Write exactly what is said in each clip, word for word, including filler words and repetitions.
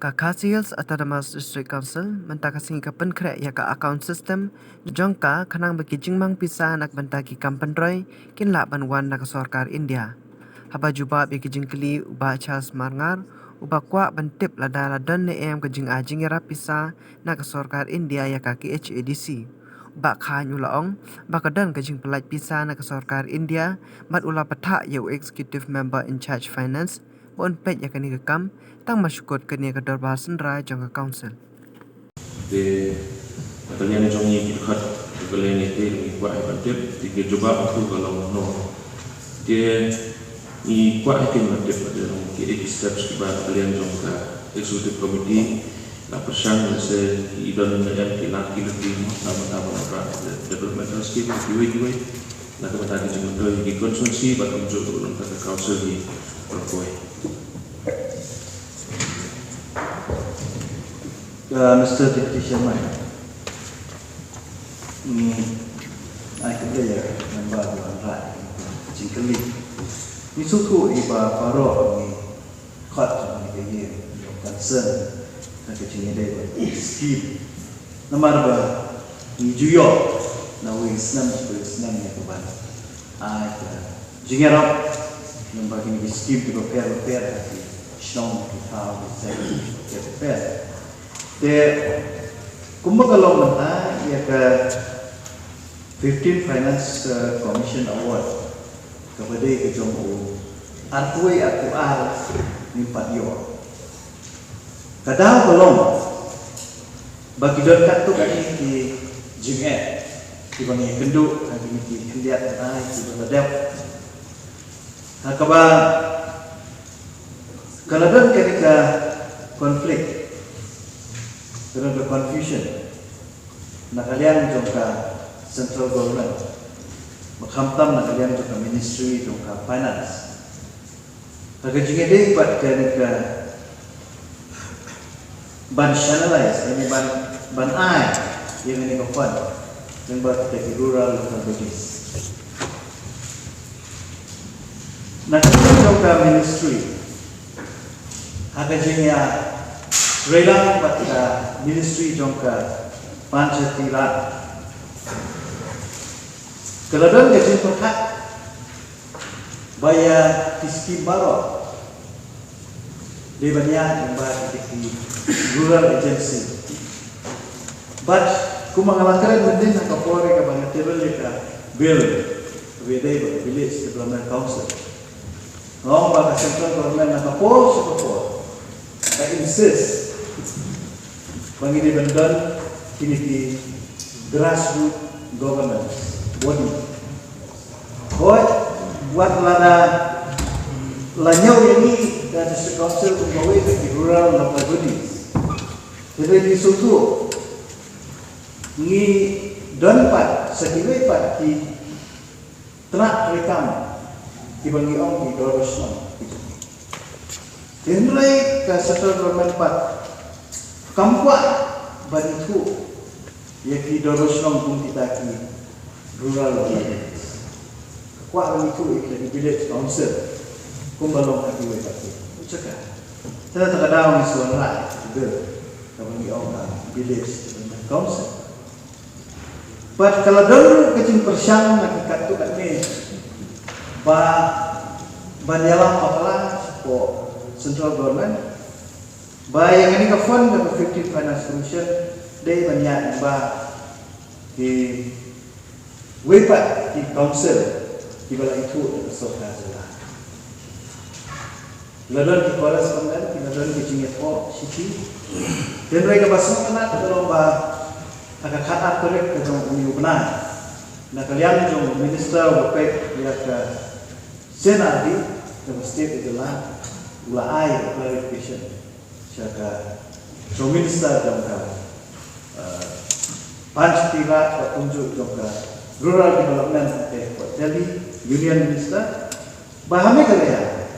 Ka Khasi Hills Autonomous District Council mynta ka sngi ka pynkhreh ïa ka account system jong ka khnang ba ki jingmang pisa na ka bynta ki kam pynroi kin lah ban wan na ka sorkar India. Haba jubab ïa ki jingkylli u Bah Charles Marngar uba kwah ban tip lada la don ne em ka jingai jingïarap pisa na ka sorkar India ïa ka K H A D C, u Bah Chyne u la ong ba ka don ka jingpyllait pisa na ka sorkar India bad u la pynthah ïa u Executive Member in Charge Finance ba un peit ïa kane ka kam tang ba shu kut kane ka dorbar synrai jong ka council. Te ka liang jong ngi ki dkhot ka liang ngi te ngi kwah ban tip te ka jubab tu ka long no. Te ngi kwah kin ban tip ba te long ki eight steps kiba ka liang jong ka executive committee la pyrshang lehse ki don ne em ki la ki lehse mo tama tama na pra developmental scheme kiwei kiwei. Na ka bynta ki jingmyntoi ki constituency bad kumjuh ruh na ka bynta ka council hi. Baroh kawei. Uh, Mister Deputy Chairman, mm, ai khublei ïa ka member ba wanrah jingkylli. Ngi sngewthuh ïa ba baroh ngi khot jong ngi ka ïing jong concern na ka jingïadei bad scheme. Namar ba ngi ju ïoh na wei snem sha wei snem ïa ka ban ai ka jingïarap namar kine ki scheme kiba pher bapher ha ki shnong ki thaw ki seng kiba pher bapher. Te kumba ka long mynta ïa ka fifteen Finance, uh, Commission Award kaba dei ka jong u arphew wei arphew ar ngim pat ïoh. Ka daw ka long ba ki don katto katne ki jingeh kiba ngi ïakynduh ha kine ki khyndiat bnai kiba la dep. Ha kaba ka la don kane ka conflict, ka don ka confusion na ka liang jong ka central government, ba khamtam na ka liang jong ka ministry jong ka finance. Ha ka jingïadei bad kane ka ban channelize, kane ban, ban ai ïa kane ka fund lyngba kita ki rural local bodies. Na ka liang jong ka ministry, ha ka jingïatreilang bad ka ministry jong ka Panchayati Raj, ka la don ka jingpyrkhat ba ïa ki scheme baroh dei ban ïaid lyngba ki rural agency. Bad kumba nga la kren mynta ha ka por kaba nga table ïa ka bill kaba ïadei bad ka Village Development Council, nga ong ba ka central government na ka por sha ka por ka insist ba ngi dei ban don kine ki grassroots governance body. Hooid, wat lada la ñiew ïa ngi da District Council kum kawei ka ki rural local bodies, hynrei ngi sngewthuh ngi don pat sa kiwei pat ki tnat treikam kiba ngi ong ki dorbar shnong. Hynrei ka central government pat kam kwah ban ithuh ïa ki dorbar shnong kum kita ki rural areas. Ka kwah ban ithuh ïa kita ki village council kumba long ha kiwei pat ki jaka. Te kata ka daw ngi shu wanrah ïa ka bill kaba ngi ong ka village development council. Bad ka la don ruh ka jingpyrshang na ki katto katne ba ban ïalam bakla sha ka central government ba ïa kane ka fund kaba fifteen Finance Commission dei ban ïaid lyngba kiwei pat ki council kiba la ithuh da ka sorkar jylla. La don ki correspondent, la don ki jingïathoh shithi. Hynrei kaba sngewtynnat ka long ba ha ka khatar tarik ka jong une u bnai, na ka liang jong u minister uba peit ïa ka C and R D kaba state ka jylla, u la ai clarification sha ka jong minister jong ka, eh, Panchayati Raj bad kumjuh jong ka rural development, eh, Delhi Union Minister. Ba ha Meghalaya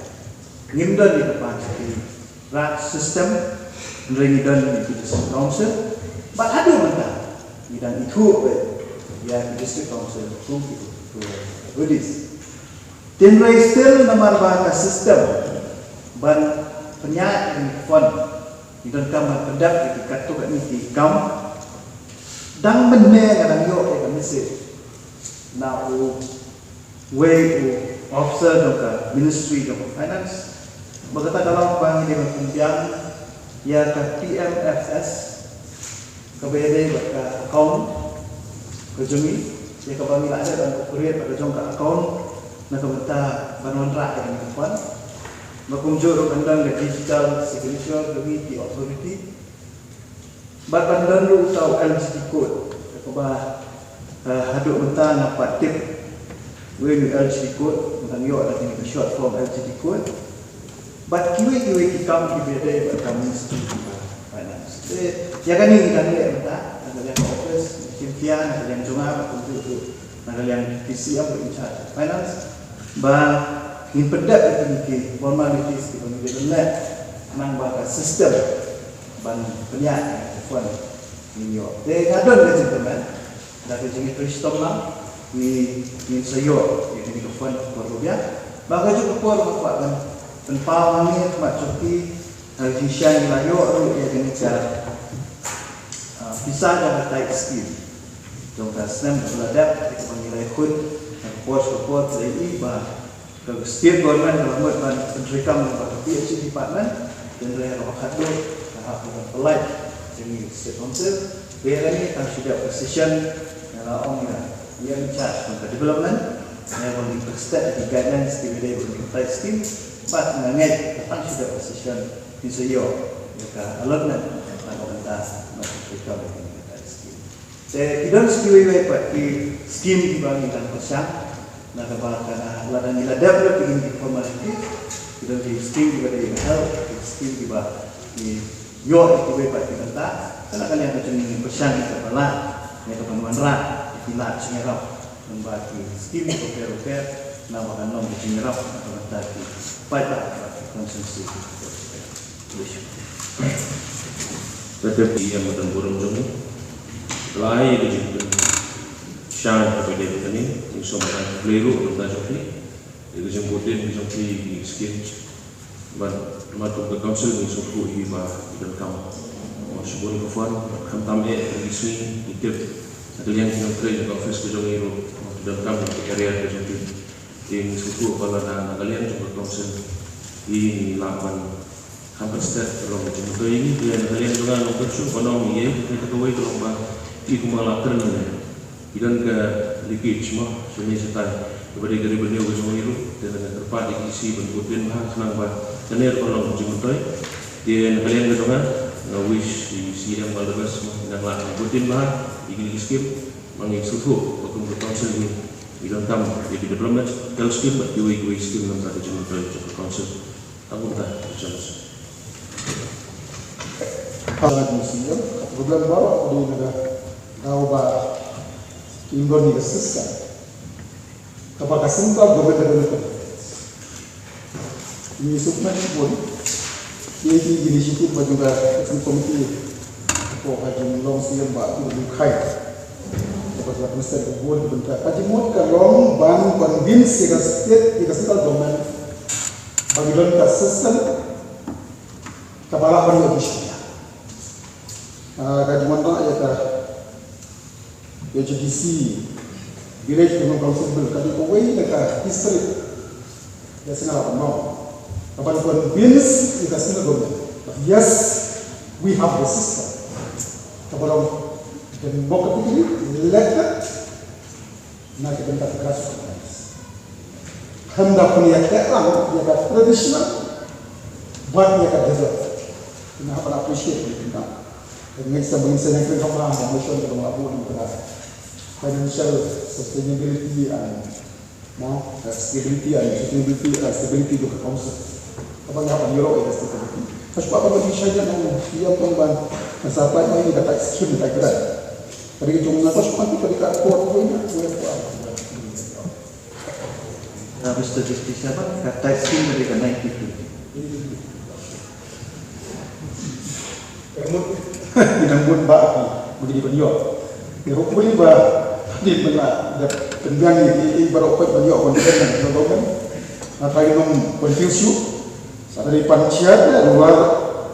ngim don ïa ka Panchayati Raj system, hynrei ngi don ïa ki District Council. Bad haduh mynta ngi dang ithuh beit ïa ki District Council kum ki rural bodies. Hynrei still namar ba ka system ban pynïaid ïa ki fund Ngi donkam ban pyndep ïa ki katto katne ki kam. Dang mynne nga dang ïoh ïa ka message na u wei u officer jong ka Ministry jong ka Finance. Ba kata ka long ba ngi dei ban pynbiang ïa ka P M F S, kaba ïadei bad ka account ka jong ngi, ïa kaba ngi la dep ban create bad ka jong ka account na ka bynta ban wanrah ïa ka fund. Ba kumjuh ruh kan don ka digital signature jong ngi ki authority. Bad ban don ruh uta u L G D code, kaba, eh, haduh mynta nga pat tip. Wei u L G D code, nga dang ïoh da kane ka short form L G D code. Bad kiwei kiwei ki kam kiba ïadei bad ka Ministry of Finance. Te ïa kane ngi dang leh mynta na ka liang ka office, ngi shim khia na ka liang jong nga bad kumjuh ruh na ka liang P C M in charge of finance. Ba ngin pyndep ïa kine ki formalities kiba ngi dei ban leh khnang ba ka system ban pynïaid ïa ka fund ngin ïoh. Te nga don ka jingkyrmen, da ka jingïatreilang ngi, ngin sa ïoh ïa kane ka fund ka por ba biang. Ba ka juh ka por nga kwah ban pynpaw hangne ha khmat jong phi, ha ka jingshai ngi la ïoh ruh ïa kane ka, ah, pisa jong ka tithe scheme jong ka snem kaba la dep, ïa kaba ngi la ïakhun ha ka por sha ka por. Te i ba ka state government ka la mut ban pyntreikam bad ka P H E department, hynrei ha kaba khatduh ka hap ban pynlait jong ngi state council. Te ïa kane tang shu dep ka session, nga la ong ïa, ïa in charge jong ka development, ïa ban ngi pynstet ïa ki guidelines kiba dei ban ngi tithe scheme. Bad nga ngeit tang shu dep ka session ngin sa ïoh ïa ka allotment na ka bynta ban pyntreikam ïa ka tithe scheme. Te ki don sa kiwei kiwei pat ki scheme kiba ngi dang pyrshang, na kaba ka la dang ngi la dep lut ïa ki formality. Ki don ki scheme kiba dei ka health, ki scheme kiba ngi ïoh ïa kiwei pat ki bynta. Te na ka liang ka jong ngi ngi pyrshang ïa kaba lah, ïa kaba wanrah ïa ki lad jingïarap, namar ba ki scheme kiba pher ba pher, naba kan long ka jingïarap na ka bynta ki paidbah bad ki constituency. Te te ïa madan burom jong ngi. Lai ka jingpynshai kaba dei kane, ngi sngewbha ban khublei ruh na ka bynta jong phi. Ïa ka jingpynbeit ka jong phi ïa ki scheme. Ban, mat kum ka council ngi sngewthuh hi ba ki donkam shibun ka fund, khamtam eh ïa ki sngi, ngi tip na ka liang ki nongtrei jong ka office ka jong ngi ruh ki donkam ïa ka area ka jong phi. Te ngi sngewthuh ba lada na ka liang jong ka council ngi lah ban kham pynstet ka long ka jingmyntoi ïa ngi, te na ka liang jong nga nga pyrshang ban ong ïa kata kawei ka long ba ngi kumba la kren ïa ki don ka leakage mo shane shatai kaba dei ka revenue ka jong ngi ruh, te nga kyrpad ïa ki C ban pynbeit bha khnang ba kane ruh ka long ka jingmyntoi. Te na ka liang ka jong nga nga wish ïa ki C M all the best mo, nang lah ban pynbeit bha ïa kine ki scheme. Ma ngi sngewthuh ba kum ka council ngi, ngi donkam ïa ki development, health scheme bad kiwei kiwei scheme namar ka jingmyntoi jong ka council. Tang kumta, ïa ka council. Para ka jingmyntoi, ka problem baroh ka dei na ka daw ba ym don ïa ka system kaba ka central government ka don. Ngi sngewkmen shibun ïa ki initiative ba jong ka Action Committee, ko ka jinglong C M Bah Pu Lim Khai, kaba ka Minister ka bun ka bynta. Ka jingmut ka long ban convince ïa ka state, ïa ka central government ba ngi don ka system kaba lah ban ïoh ki shipia. Ah, ka jingwanrah ïa ka H D C, Village Development Council Bill, ka dei kawei na ka history. Ïa, sngewbha ban ong, ka ban convince ïa ka central government. Yes, we have the system. Ka ban ong democratically elected na ka bynta ka grassroots. Khlem da pynïateh lang ïa ka traditional bad ïa ka desert. Nga hap ban appreciate ïa ka bynta. Ngi sa, ngi sa nang kren khamtam ïa ka motion kaba nga la buh, ka financial sustainability and, no, uh, stability and sustainability, uh, stability of the council. Kaba nga hap ban ïaroh ïa ka stability. Ka shuwa kaba ngi shai ïa nang ïa pynban sa apply mai ïa ka tithe scheme, ka tithe grant. Ka dei ka jong nga, ka shuwa ka dei ka court ko ïa ko. Uh, Mister Deputy Chairman, ka tithe scheme ka dei ka ninety-two. Ki nang mut ba ki, ba ki dei ban ïoh. Te hopefully ba dei ban la dep pynbiang ïa ki, ïa ki baroh khoit ban ïoh confidence na ka government. Nga trai ngam confuse ïa u. Sa ka dei panchayat ne rural